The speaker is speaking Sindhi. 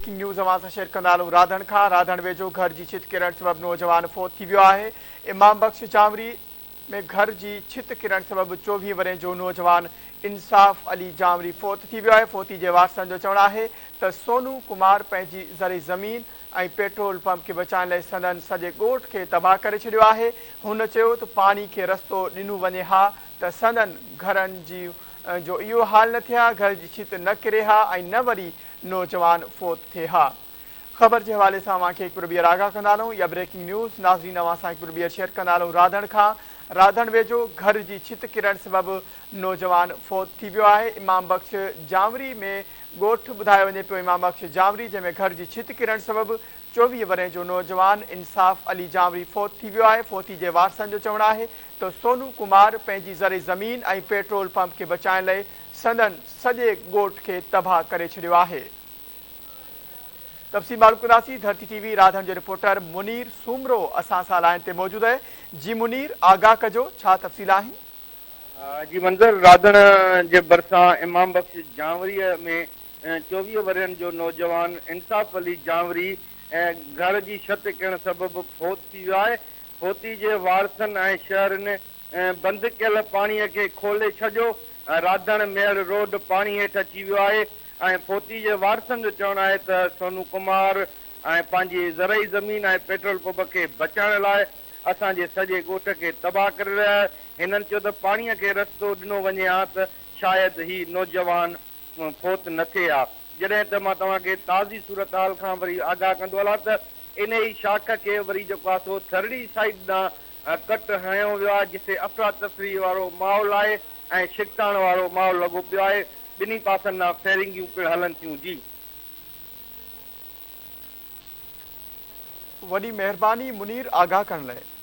بريڪنگ نيوز اوهان سان شيئر ڪندا هلون راڌڻ کان راڌڻ ويجهو گهر جي ڇت ڪرڻ سبب نوجوان فوت ٿي ويو آهي امام بخش چانوري ۾ گهر جي ڇت ڪرڻ سبب 24 ورهين جو نوجوان انصاف علي جانوري فوت ٿي ويو آهي فوتي جي وارثن جو چوڻ آهي ته سونو ڪمار پنهنجي زرعي زمين ۽ پيٽرول پمپ کي بچائڻ لاء سندن سڄي ڳوٺ کي تباهه ڪري ڇڏيو آهي هن چيو ته پاڻي کي رستو ڏنو وڃي ها ته سندن گهرن جي جو اهو حال نه ٿئي ها گهر جي ڇت نه ڪري ها ۽ نه وري نوجوان فوت ٿئي ها. خبر جي حوالي سان اوهان کي هڪ ڀيرو ٻيهر آگاهه ڪندا هلون يا بريڪنگ نيوز ناظرين اوهان سان هڪ ڀيرو ٻيهر شيئر ڪندا هلون راڌڻ کان راڌڻ ويجهو گهر جي ڇت ڪرڻ سبب نوجوان فوت ٿي ويو آهي امام بخش جانوري ۾ ڳوٺ ٻڌايو وڃي پيو امام بخش جانوري جنهن ۾ گهر جي ڇت ڪرڻ سبب 24 ورهين جو نوجوان انصاف علي جانوري فوت ٿي ويو آهي فوتي جي وارثن جو چوڻ آهي ته سونو ڪمار پنهنجي زرعي زمين ۽ پيٽرول پمپ کي بچائڻ لئي سندن سڄي ڳوٺ کي تباهه ڪري ڇڏيو آهي. تفصيل معلوم ڪنداسين ڌرتي ٽي وي راڌڻ جو رپورٽر منير سومرو اسان سان لائين تي موجود آهي جي منير آگاهه ڪجو ڇا تفصيل آهن. جي منظر راڌڻ جي ڀرسان امام بخش جانوريء ۾ 24 ورهين جو نوجوان انصاف علي جانوري گهر جي ڇت ڪرڻ سبب فوت ٿي ويو آهي فوتي جي وارثن ۽ شهرين بند ڪيل پاڻي کي کولي ڇڏيو، راڌڻ ميهڙ روڊ پاڻي هيٺ اچي ويو آهي ۽ فوتي جي وارثن جو چوڻ آهي ته سونو ڪمار ۽ پنهنجي زرعي زمين ۽ پيٽرول پمپ کي بچائڻ لاء اسان جي سڄي ڳوٺ کي تباهه ڪري رهيا آهي، هنن چيو ته پاڻي کي رستو ڏنو وڃي ها ته شايد هي نوجوان فوت نه ٿئي ها، جڏهن ته مان توهان کي تازي صورتحال کان وري آگاهه ڪندو هلان ته انهي شاخ کي وري جيڪو آهي سو ٿرڙي سائيڊ ڏانهن ڪٽ هنيو ويو آهي جتي افراتفري وارو ماحول آهي ۽ ڇڪتاڻ وارو ماحول لڳو پيو آهي ٻنهي پاسن ڏانهن فيرنگيون پڻ هلن ٿيون جي. وڏي مهرباني منير آگاهه ڪرڻ لاء.